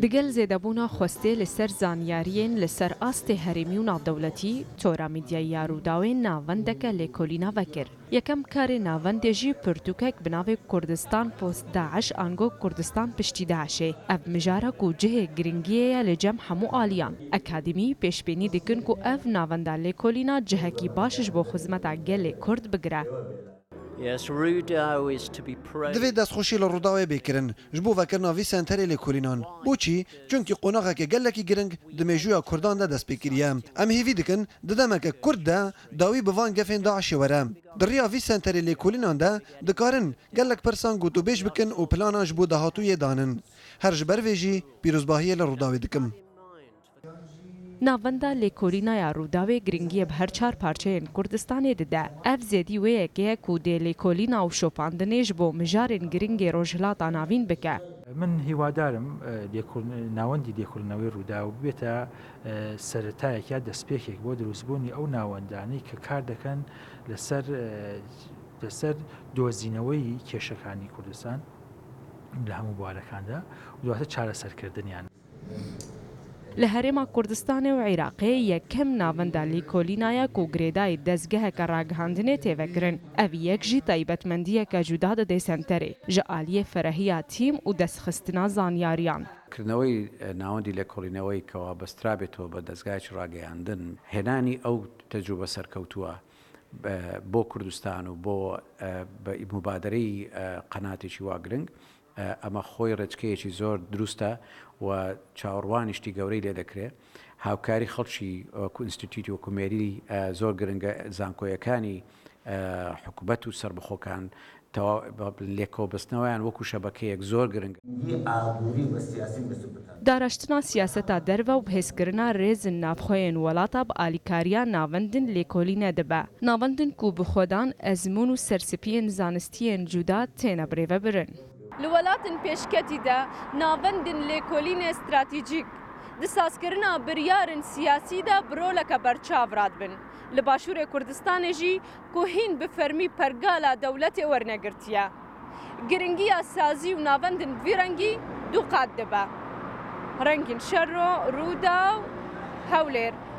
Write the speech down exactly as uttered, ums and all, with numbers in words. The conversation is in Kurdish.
Digel zêdebûna xwestê li ser zanyariyên li ser astê herêmî û navdewletî, Tora Medyayî ya Rûdawê navendeke lêkolîna vekir. Yekem karê navendê jî pirtûkek bi navê Kurdistan post DAIŞ ango Kurdistan piştî DAIŞê. Ev mijara ku cihê giringiyê ye li cem hemû aliyan. Akademî pêşbînî dikin ku ev navenda lêkolîna cihekî baş ji bo xizmeta gelê Kurd bigire. Yes, Rudao is to be praised. Divê destxweşî li Rûdawê bê kirin ji bo vekirina vî senterê lêkolînan. Boçî? Çunkî qonaxeke gelekî giring di mêjûya Kurdan de dest pê kiriye. Em hêvî dikin di demeke kurt de dawî bi van gefên DAIŞê were. Di riya vî senterê lêkolînan de dikarin gelek pirsan gotûbêj bikin û planan ji bo dahatûyê danin. Her ji ber vê jî pîrozbahiyê li Rûdawê dikim. Navenda lêkolîna ya Rûdawê giringiyê bi her çar parçeyên Kurdistanê dide. Ev zêdî wê yekê ye ku dê lêkolîna û şopandinê ji bo mijarên giringê Rojhilata Navîn bike. من هیوادارم ئە، لێکۆڵ- ناوەندی لێکۆڵینەوەی ڕووداو ببێتە ئە، سەرەتایەک یا دەستپێکێک بۆ دروستبوونی ئەو ناوەندانەی کە کار دەکەن لەسەر ئە، لەسەر دۆزینەوەی کێشەکانی کوردستان لە هەموو بوارەکاندا و دواتر چارەسەرکردنیان. Li Herêma Kurdistanê û Iraqê yekem navenda lêkolîna ye ku girêdayî dezgeheke ragihandinê tê vekirin. Ev yek jî taybetmendiyeke cuda dide senterê ji aliyê ferehiya tîm û destxistina zanyariyan. کردنەوەی ناوەندی لێکۆڵینەوەی کەوا بەسترابێتەوە بە دەزگایکی ڕاگەیاندن، هێنانی ئەو تەجروبە سەرکەوتووە بۆ کوردستان و بۆ مبادرەی قەناتێکی وا گرنگ، ئەمە خۆی ڕێچکەیەکی زۆر دروستە و چاوەڕوانی شتی گەورەی لێ دەکرێ. هاوکاری خەڵکی وەکو ئینستیتیوتی وەکو مێری زۆر گرنگە، زانکۆیەکانی حکومەت و سەربەخۆکان لێکۆبستنەوەیان وەکو شەبەکەیەک زۆر گرنگە. Daraştina siyaseta derve û bihêzkirina rêzin navxweyên welata bi alîkariya navendin lêkolîne dibe. Navendin ku bi xwedan ezmûn û sersipiyên zanistiyên cuda têne birêvebirin. Li welatên pêşketî de navendin lêkolînê stratejîk di sazkirina biryarên siyasî de bi roleke berçav radibin. Li Başûrê Kurdistanê jî ku hîn bi fermî pergala dewletê wernegirtiye. Giringiya sazî û navendin bi vî rengî du qat dibe. Rengîn Şero, Rûdaw, Hewlêr.